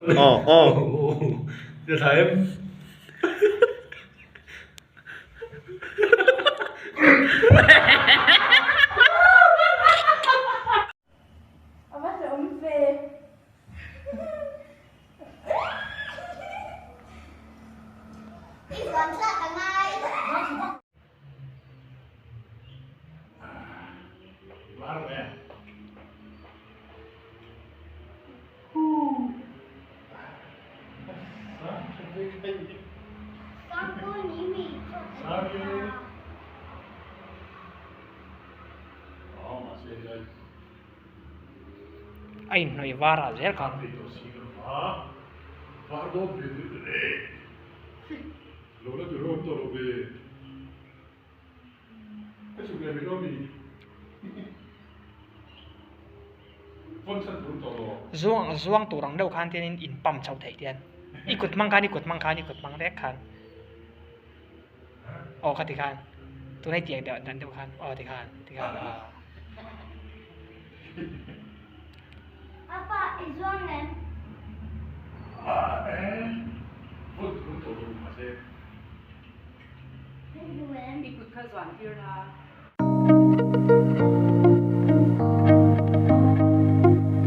Aw aw. Ka tha em? A va hlawm ve. I zuan thlak a ngai. A inhnawih var ah zel khan. Zuang zuang tur ang deuh khan tianin in pump chho theih tian i kut hmang khan i kut hmang khan i kut hmang vek khan aw kha ti khan tunah i tiang deuh dan deuh khan aw ti khan ti khan aw. Apa i zuang em? I kut kha zuan tir la.